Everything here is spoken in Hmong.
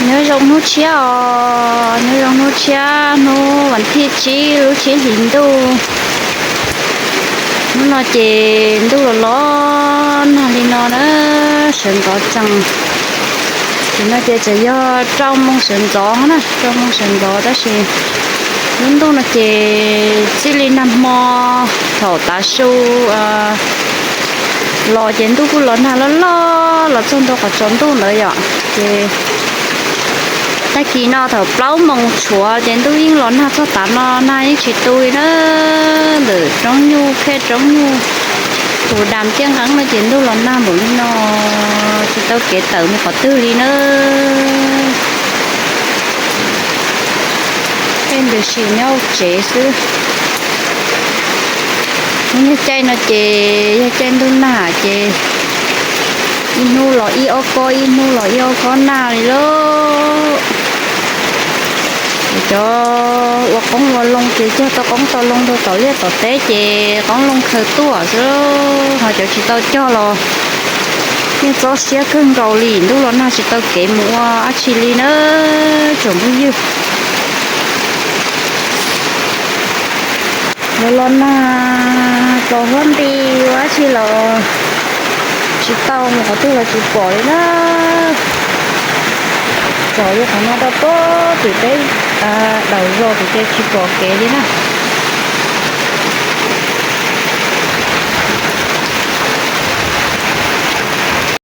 Nyob zoo hnub tshiab os, nyob zoo hnub tshiab, hnub vas thij tsib lub tsib hlis ntuj. Hnub no ces ntuj los los nag li no na, sawv ntxov tsees. Tam sim no ces tseem yog rau moo sawv ntxov na, rau moo sawv ntxov tab sis lub ntuj no ces txij li nag hmo thaum tav su los ces ntuj kuj los nag loj loj los txog ntua qhov tsaus ntuj ntawd yom. Ces tag kis no thaum plaub moos tshuav ces ntuj yeej los nag txog tav no, nag yeej tsis tu li na. Ntawm roob nyuj, pheej roob nyuj, tus dam tiaj nqeeb no ces ntuj los nag npaum li no, tsis tau kev tawm mus qhov twg li na. Tej ntws sim nyob hauv tsev xwb. Hnub yog caij no ces yog caij ntuj nag ces ib hnub los ib ob kob, ib hnub los ib ob kob nag li lauj. Ces cov ua qoob ua loo ces cog tau qoob tau loo rau tom liaj tom teb ces qoob loo khaws tuaj xwb, ho cov tsis tau cog los yeej txob siab kawg nkaus li, ntuj los nag tsis tau kev mus ua dab tsi li na tsoom phooj ywg. Los los nag txaus huab nti, ua dab tsi los tsis tau, mus qhov twg los tsis pom li na. Txog li qhov no rau pem tim peb daus zos ces tsis pom kev li na.